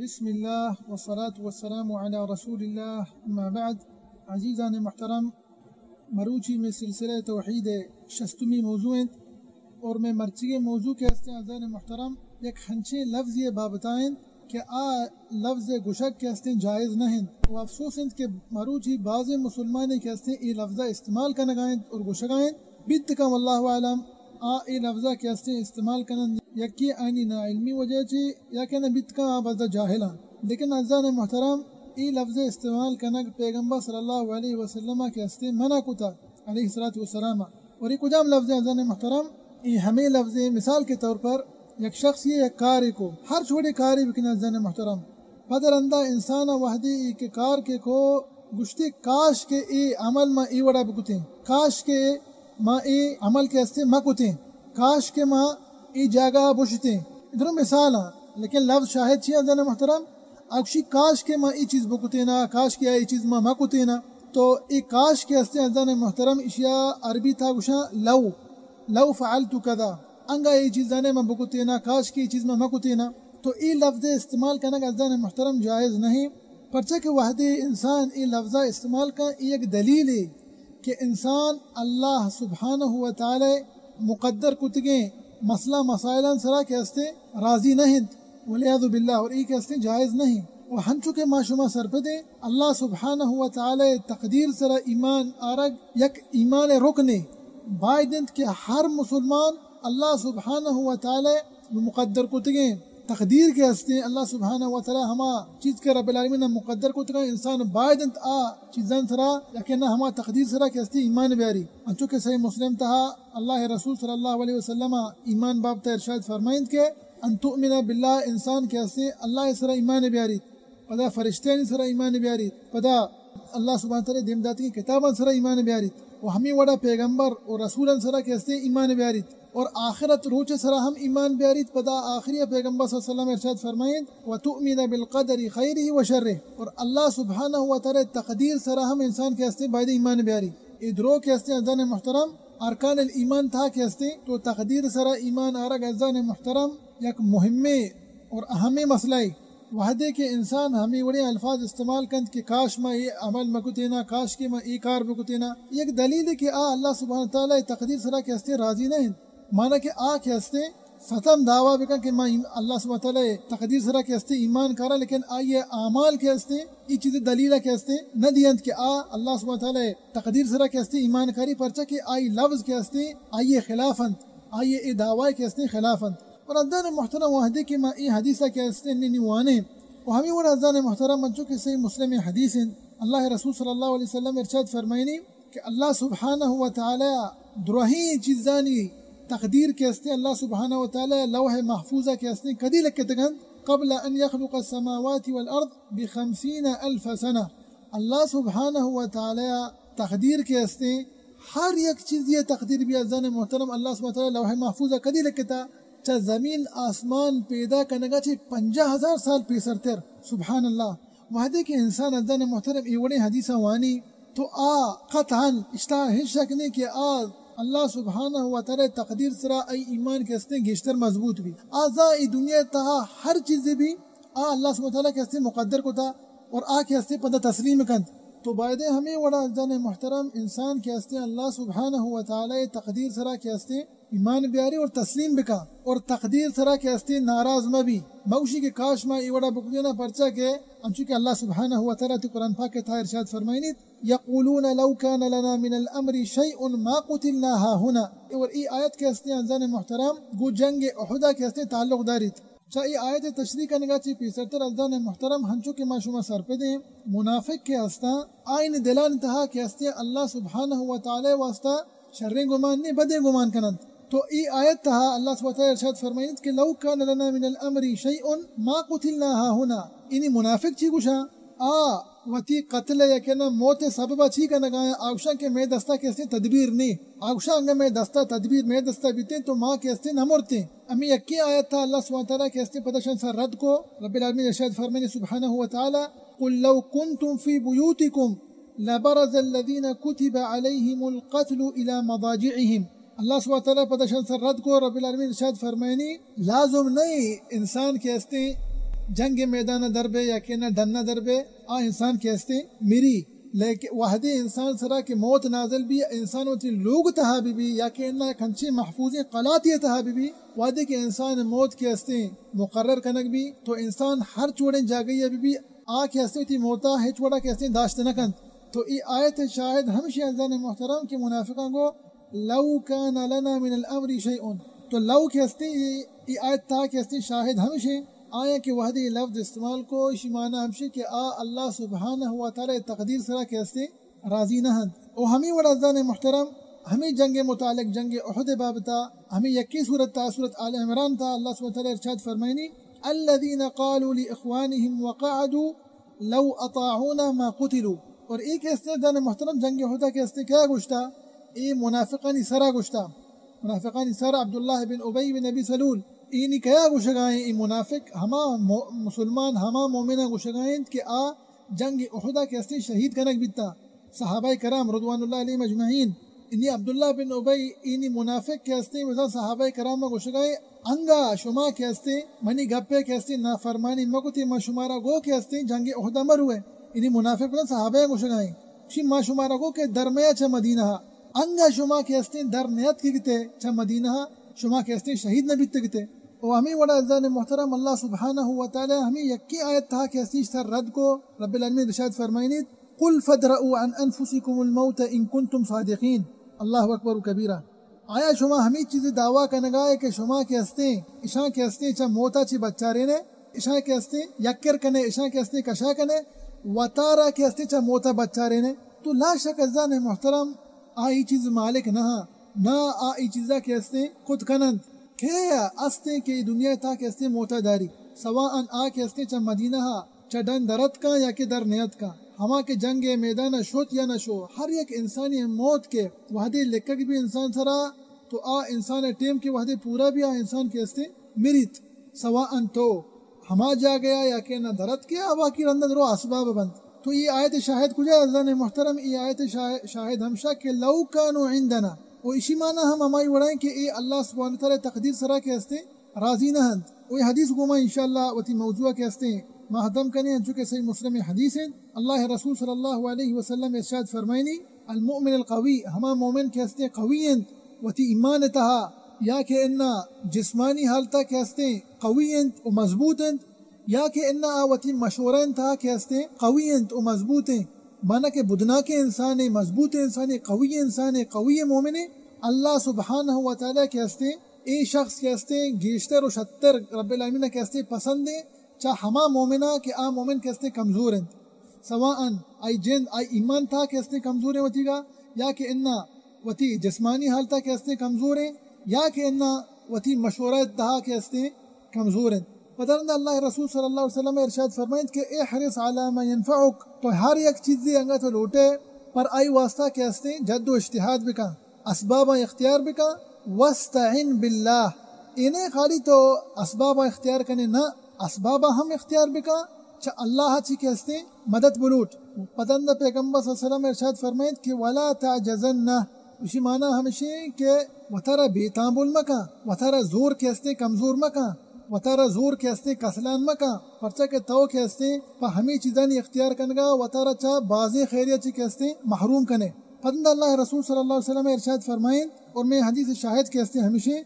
بسم اللہ والصلاة والسلام علی رسول اللہ، اما بعد۔ عزیزان محترم، مروچی میں سلسلہ توحید شستمی موضوع انت، اور میں مرچیگیں موضوع کہ ہستیں عزیزان محترم یک ہنچیں لفظی بابتا انت کہ آ لفظ گوشگ کہ ہستیں جائز نہ انت۔ و افسوس انت کہ مروچی بازیں مسلمانے کہ ہستیں اے لفظا استعمال کنگا انت اور گوشگا انت۔ بیت کن واللہ اعلم آ اے لفظا کہ ہستیں استعمال کنن، یکی آنی ناعلمی وجہ چی، یا کہ نہ بیت کن آ بزا جاہل آں۔ لیکن عزیزان محترم، اے لفظ استعمال کنگ پیغمبر صلی اللہ علیہ وسلم کہ ہستیں منع کتا، علیہ الصلوۃ والسلام۔ اور اے کجام لفظ عزیزان محترم؟ اے ہمیں لفظ، مثال کے طور پر یک شخص یہ یک کارے کو، ہر چھوٹے کارے بکن عزیزان محترم، پد رندا انسان وہدے اے کہ کار کے کو گشتے کاش کہ اے عمل ما اے وڑا بکتیں، کاش کہ ما اے عمل کہ ہستیں مکتیں، کاش کہ ما اے جاگہ بشتیں۔ درو مثال ہاں، لیکن لفظ شاہد چی عزیزان محترم؟ اکشی کاش کہ ما اے چیز بکتینا، کاش کہ اے چیز ما مکتینا۔ تو اے کاش کہ ہستیں عزیزان محترم، اشیا عربی تھا گوشاں لو، لو فعلت کذا، انگا اے چیزانے من بکتینا، کاش کہ اے چیز من مکتینا۔ تو اے لفظ استعمال کنگ عزیزان محترم جائز نہیں، پرچہ کہ وہدے انسان اے لفظا استعمال کن، اے یک دلیلے کہ انسان اللہ سبحانہ و تعالی مقدر کتگیں مسئلہ مسائلاں سرا کہ ہستیں راضی نہ انت، والعیاذ باللہ، اور اے کہ ہستیں جائز نہیں۔ و ہنچو کہ ما شما سرپدیں، اللہ سبحانہ و تعالی تقدیر سرا ایمان آرگ یک ایمان رکنے۔ باید انت کہ ہر مسلمان اللہ سبحانہ و تعالی مقدر کتگیں تقدیر کہ ہستیں، اللہ سبحانہ و تعالی ہما چیز کہ رب العالمین مقدر کتگیں، انسان باید انت آ چیزاں سرا یا کہ نہ ہما تقدیر سرا کہ ہستیں ایمان بیاری۔ انچو کہ صحیح مسلم تہا اللہ رسول صلی اللہ علیہ وسلم ایمان بابتا ارشاد فرمائنت کہ ان تؤمن باللہ، انسان کہ ہستیں اللہ سرا ایمان بیاریت، پدا فرشتیانی سرا ایمان بیاریت، پدا اللہ سبحانہ تعالی دیم داتگیں کتاباں سرا ایمان بیاریت، و ہمیں وڑا پیغمبر و رسولاں سرا کہ ہستیں ایمان بیاریت، اور آخرت روچ سرا ہم ایمان بیاریت۔ پدا آخری پیغمبر صلی اللہ علیہ وسلم ارشاد فرمائنت، و تؤمن بالقدر خیره و شره، اور اللہ سبحانہ و تعالی تقدیر سرا ہم انسان کہ ہستیں باید ایمان بیاری۔ اے درو کہ ہستیں عزیزان محترم، ارکان الایمان تھا کہ ہستیں، تو تقدیر سرا ایمان آرگ عزیزان محترم یک مہمیں اور اہمیں مسئلہ ہے۔ وہدے کہ انسان ہمیں وڑیں الفاظ استعمال کنت کہ کاش ما اے عمل مکتینا، کاش کہ ما اے کار بکتینا، یک دلیل ہے کہ آ اللہ سبحانہ تعالی تقدیر سرا کہ ہستیں راضی نہ انت۔ مانا کہ آ کہ ہستیں ستم دعویٰ بکن کہ ما ایم-، اللہ سبحانہ تعالی تقدیر سرا کہ ہستیں ایمان کارا، لیکن آئی اعمال کہ ہستیں، ای چیز دلیل کہ ہستیں نہ دینت کہ آ اللہ سبحانہ تعالی تقدیر سرا کہ ہستیں ایمان کاری، پرچہ کہ آئی لفظ کہ ہستیں آئی خلاف انت، آئی اے دعویٰ کہ ہستیں خلاف انت۔ اور عزیزان محترم، وہدے کہ ما اے حدیثا کہ ہستیں نی وانیں، و ہمیں وڑا عزیزان محترم، انچو کہ صحیح مسلم حدیث انت، اللہ رسول صلی اللہ علیہ وسلم ارشاد فرمائنی کہ اللہ سبحانہ و تعالی درہیں چیزانی تقدیر کہ ہستیں، اللہ سبحانہ و تعالی لوح محفوظا کہ ہستیں کدی لکتگنت؟ قبل ان یخلق السماوات والارض بخمسین الف سنہ۔ اللہ سبحانہ و تعالی تقدیر کہ ہستیں، ہر یک چیزی تقدیر بی عزیزان محترم، اللہ سبحانہ و تعالی لوح محفوظا کدی لکتا؟ چہ زمین آسمان پیدا کنگا چہ پنجاہ ہزار سال پیسرتر۔ سبحان اللہ۔ وہدے کہ انسان عزیزان محترم اے وڑیں حدیثا وانی تو آ قطعاً اشتا ہچ شک نہیں کہ آ اللہ سبحانہ و تعالی تقدیر سرا ای ایمان کہ ہستیں گیشتر مضبوط بی۔ آ زا ای دنیا تہا ہر چیز بی آ اللہ سبحانہ و تعالی کہ ہستیں مقدر کتا اور آ کہ ہستیں پدا تسلیم کنت۔ تو بایدیں ہمیں وڑا عزیزان محترم انسان کہ ہستیں اللہ سبحانہ و تعالی تقدیر سرا کہ ہستیں ایمان بیاری اور تسلیم بکا اور تقدیر سرا کہ ہستیں ناراض مبی، مگوشی کہ کاش ما ای وڑا بکتینا، پرچا کہ انچو کہ اللہ سبحانہ و تعالی تی قرآن پاک تہا ارشاد فرمائنیت، یقولون لو کان لنا من الامر شیء ما قتلنا ہاہنا۔ اور ای آیت کہ ہستیں عزیزان محترم گو جنگ احدا کہ ہستیں تعلق داریت۔ چہ ای آیت تشریح کنگا چہ پیسرتر عزیزان محترم ہنچو کہ ما شما سرپدیں منافق کہ ہستاں آئین دلان تہا کہ ہستیں اللہ سبحانہ و تعالی واسطہ شریں گمان نی بدیں گمان کننت۔ تو ای آیت تہا اللہ سبحانہ و تعالی ارشاد فرمائنت کہ لو کان لنا من الامر شیء ما قتلنا ہاہنا۔ اینی منافق چی گوشاں؟ آ وتی قتل یا کہ نہ موت سبب چی کنگا آں؟ آ گوشاں کہ مئے دستا کہ ہستیں تدبیر نی۔ آ گوشاں اگاں مئے دستا تدبیر مئے دستا بیتیں تو ما کہ ہستیں نہ مرتیں۔ ہمیں یکیں آیت تہا اللہ سبحانہ و تعالی کہ ہستیں پدا شان سر رد کو۔ رب العالمین ارشاد فرمائنی سبحانہ و تعالی، قل لو کنتم فی بیوتکم لبرز الذین کتب علیہم القتل الی مضاجعہم۔ اللہ سبحانہ و تعالی پدا شان سر رد کو، رب العالمین ارشاد فرمائنی، لازم نہیں انسان کہ ہستیں جنگ میدان در بے یا کہ نہ ڈن در بے، آ انسان کہ ہستیں مری۔ لیکن وہدے انسان سرا کہ موت نازل بی، انسان وتی لوگ تہا بی بی یا کہ نہ یک انچیں محفوظیں قلاتے تہا بی بی، وہدے کہ انسان موت کہ ہستیں مقرر کنگ بی، تو انسان ہر چوڑیں جاگہی بی بی، آ کہ ہستیں وتی موتا ہچ وڑا کہ ہستیں داشت نہ کنت۔ تو ای آیت شاہد ہمشی عزیزان محترم کہ منافقاں گو لو کان لنا من الامر شیء۔ تو لو کہ ہستیں، ای، ای آیت تا کہ ہستیں شاہد ہمشیں، آیاں کہ وہدے لفظ استعمال کو، اشی معنی ہمشیں کہ آ اللہ سبحانہ و تعالی تقدیر سرا کہ ہستیں راضی نہ انت۔ و ہمیں وڑا عزیزان محترم، ہمیں جنگ متعلق، جنگ احد بابتا، ہمیں یکی سورت تا، سورت آل عمران تا، اللہ سبحانہ و تعالی ارشاد فرمائنی، الذين قالوا لإخوانهم وقعدوا لو اطاعونا ما قتلوا۔ اور اے کہ ہستیں عزیزان محترم، جنگ احدا کہ ہستیں کیا گوشتا؟ اے منافقانی سرا گوشتا۔ منافقانی سر عبداللہ بن ابی بن ابی سلول۔ اینی کیا گوشگائیں؟ اے منافق ہما مو-، مسلمان، ہما مومناں گوشگائیں کہ آ جنگ احدا کہ ہستیں شہید کنگ بیتا۔ صحابہ کرام رضوان اللہ علیہم اجمعین، انی عبداللہ بن ابی، اینی منافق کہ ہستیں، بزاں صحابہ کرام گوشگائیں، انگا شما کہ ہستیں منی گپے کہ ہستیں نافرمانی مکتی، ما شمارا گو کہ ہستیں جنگ احدا مروے۔ انی منافق بزاں صحابہ گوشگائیں، شی ما شمارا گو کہ درمیا چہ مدینہ، انگا شما کہ ہستیں در نیت کگتے چہ مدینہ، شما کہ ہستیں شہید نہ بیتگتے۔ و ہمیں وڑا عزیزان محترم، اللہ سبحانہ و تعالی ہمیں یکی آیت تہا کہ ہستیں سر رد کو، رب العالمین ارشاد فرمائنیت، قل فادرؤوا عن انفسکم الموت ان کنتم صادقین۔ اللہ اکبر کبیرا۔ آیا شما ہمیں چیزی دعویٰ کنگا ہے کہ شما کہ ہستیں، اشاں کہ ہستیں چہ موتا چی بچارینے، اشاں کہ ہستیں یکر کنے، اشاں کہ ہستیں کشا کنے، وتارا کہ ہستیں چہ موتا بچارینے؟ تو لا شک عزیزان محترم، آ ای چیز مالک نہ، نہ آ ای چیزا کہ ہستیں خود کننت۔ کہ ہستیں کہ ای دنیا تا کہ ہستیں موتا داری، سواء آ کہ ہستیں چہ مدینہ چہ ڈن در اتکاں یا کہ در نیاتکاں، ہما کہ جنگ ء میدان ء شت یا نہ شو، ہر یک انسانی موت کہ وہدے لکگ بی انسان سرا، تو آ انسان ء ٹیم کہ وہدے پورا بی، آ انسان کہ ہستیں مریت، سواء تو ہما جاگہ ء یا کہ نہ در اتکے، آ باقی رند ء درو اسباب بنت۔ تو اے آیت شاہد کجا عزیزان محترم؟ اے آیت شاہ-، شاہد ہمشا کہ لو کانوا عندنا، و اشی معنی ہم ہمائی وڑائیں کہ اے اللہ سبحانہ تعالی تقدیر سرا کہ ہستیں راضی نہ انت۔ و اے حدیث گوما انشاءاللہ وتی موضوع کہ ہستیں ما ختم کنیں، انچو کہ صحیح مسلم حدیث انت۔ اللہ رسول صلی اللہ علیہ وسلم ارشاد فرمائنی، المؤمن القوی، ہما مومن کہ ہستیں قوی انت وتی ایمان تہا، یا کہ انا جسمانی حالتا کہ ہستیں قوی انت و مضبوط انت، یا کہ انا آ وتی مشورہ انت تہا کہ ہستیں قوی انت و مضبوط انت، مانا کہ بدناکیں انسانے، مضبوطیں انسانے، قوی انسانے، قوی مومنے، اللہ سبحانہ و تعالی کہ ہستیں اے شخص کہ ہستیں گیشتر و شتر رب العالمین کہ ہستیں پسندیں چہ ہما مومنا کہ آ مومن کہ ہستیں کمزور انت، سواء آئی جند، آئی ایمان تہا کہ ہستیں کمزوریں وتیگا، یا کہ انا وتی جسمانی حالتا کہ ہستیں کمزوریں، یا کہ انا وتی مشورہ تہا کہ ہستیں کمزور انت۔ پدا رند اللہ رسول صلی اللہ علیہ وسلم ارشاد فرمائیت کہ احرص علی ما ينفعك، تو ہر یک چیزے انگا تو لوٹے، پر آئی واسطہ کہ ہستیں جد و اجتہاد بکن، اسباباں اختیار بکن، واستعن باللہ، اے نہ خالی تو اسباباں اختیار کنے، نہ، اسباباں ہم اختیار بکن، چہ اللہ چی کہ ہستیں مدد بلوٹ۔ پدا رند پیغمبر صلی اللہ علیہ وسلم ارشاد فرمائیت کہ ولا تعجزن، اشی معنی ہمشی کہ وتارا بے تامل مکن، وتارا زور کہ ہستیں کمزور مکن، وتارا زور کہ ہستیں کسلان مکن، پرچا کہ تو کہ ہستیں پہ ہمے چیزانی اختیار کنگا وتارا چہ بازیں خیریا چی کہ ہستیں محروم کنے۔ پدا رند اللہ رسول صلی اللہ علیہ وسلم ارشاد فرمائیت، اور میں حدیث شاہد کہ ہستیں ہمشی،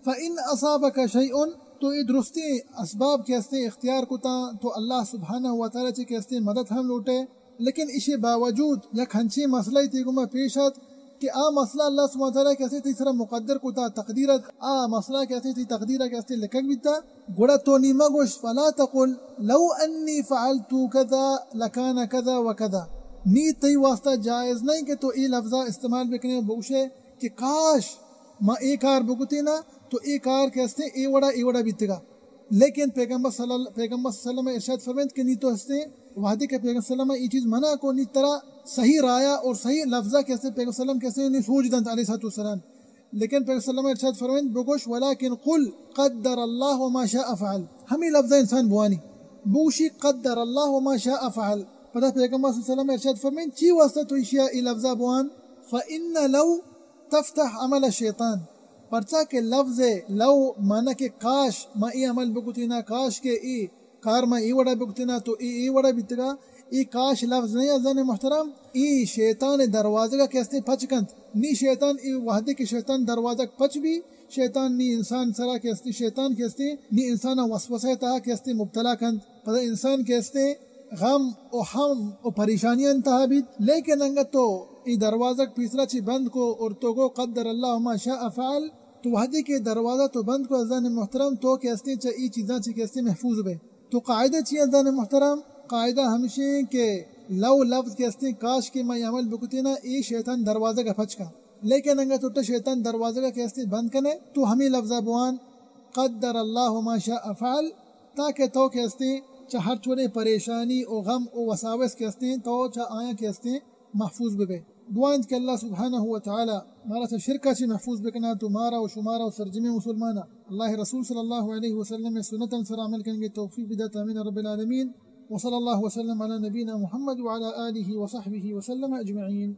فإن أصابك شيء، تو اے درستیں اسباب کہ ہستیں اختیار کتاں، تو اللہ سبحانہ و تعالی چی کہ ہستیں مدد ہم لوٹے، لیکن اشی باوجود یک ہنچیں مسئلہ تئی گوما پیش ات کہ آ مسئلہ اللہ سبحانہ و تعالی کہ ہستیں تئی سرا مقدر کتا، تقدیر ات، آ مسئلہ کہ ہستیں تئی تقدیر کہ ہستیں لکگ بیتا، گڑا تو نی مگوش، فلا تقل لو أني فعلت كذا لكان كذا وكذا۔ نی تئی واسطہ جائز نہیں کہ تو اے لفظا استعمال بکنے و بگوشے کہ کاش ما اے کار بکتینا تو اے کار کہ ہستیں اے وڑا اے وڑا بیتگا۔ لیکن پیغمبر صلی اللہ، پیغمبر صلی اللہ علیہ وسلم ارشاد فرمائیت کہ نی تو ہستیں، وہدے کہ پیغمبر صلی اللہ علیہ وسلم اے چیز منع کو، نی ترا صحیح رایا اور صحیح لفظا کہ ہستیں، پیغمبر صلی اللہ علیہ وسلم کہ ہستیں نی سوج دنت علیہ الصلوۃ والسلام۔ لیکن پیغمبر صلی اللہ علیہ وسلم ارشاد فرمائیت، بگوش، ولكن قل قدر الله وما شاء فعل۔ ہمیں لفظا انسان بوانی، بوشی قدر الله وما شاء فعل۔ پدا پیغمبر صلی اللہ علیہ وسلم ارشاد فرمائیت، چی واسطہ تو اشیا اے لفظا بوان؟ فإن لو تفتح عمل الشيطان، پرچا کہ لفظ لو معنی کہ کاش ما اے عمل بکتینا، کاش کہ اے کار ما اے وڑا بکتینا تو اے، اے وڑا بیتگا، اے کاش لفظ نہ ایں عزیزان محترم، اے شیطان دروازگا کہ استیں پچ کنت۔ نی شیطان اے وہدے کہ شیطان دروازگ پچ بی، شیطان نی انسان سرا کہ استیں، شیطان کہ استیں، نی انسانا وسوسہ تہا کہ استیں مبتلا کنت۔ پدا انسان کہ استیں غم و ہم و پریشانیان تہا بیت، لیکن انگت تو اے دروازگ پیسرا چی بند کو اور تو گو قدر اللہ ما شاء فعل، تو وہدے کہ دروازہ تو بند کو عزیزان محترم، تو کہ استیں چہ اے چیزاں چی کہ استیں محفوظ بے۔ تو قاعدہ چی عزیزان محترم؟ قاعدہ ہمشیں کہ لو لفظ کہ استیں کاش کہ ما اے عمل بکتینا، اے شیطان دروازگ پچ کا۔ لیکن انگت تو شیطان دروازگ کہ استیں بند کنے، تو ہمیں لفظہ بوان قدر اللہ ما شاء فعل، تاکہ تو کہ استیں چہ ہر چوڑیں پریشانی و غم و وساوس کہ استیں تو چہ آیاں کہ استیں محفوظ ببے۔ دعا انت کہ اللہ سبحانہ و تعالی مارا چہ شرکا چی محفوظ بکنات و مارا و شمارا و سرجمیں مسلمانا اللہ رسول صلی اللہ علیہ وسلم سنتاں سر عمل کنگے توفیق بدات، آمین رب العالمین۔ وصلی اللہ وسلم علی نبینا محمد وعلی آلہ وصحبہ وسلم اجمعین۔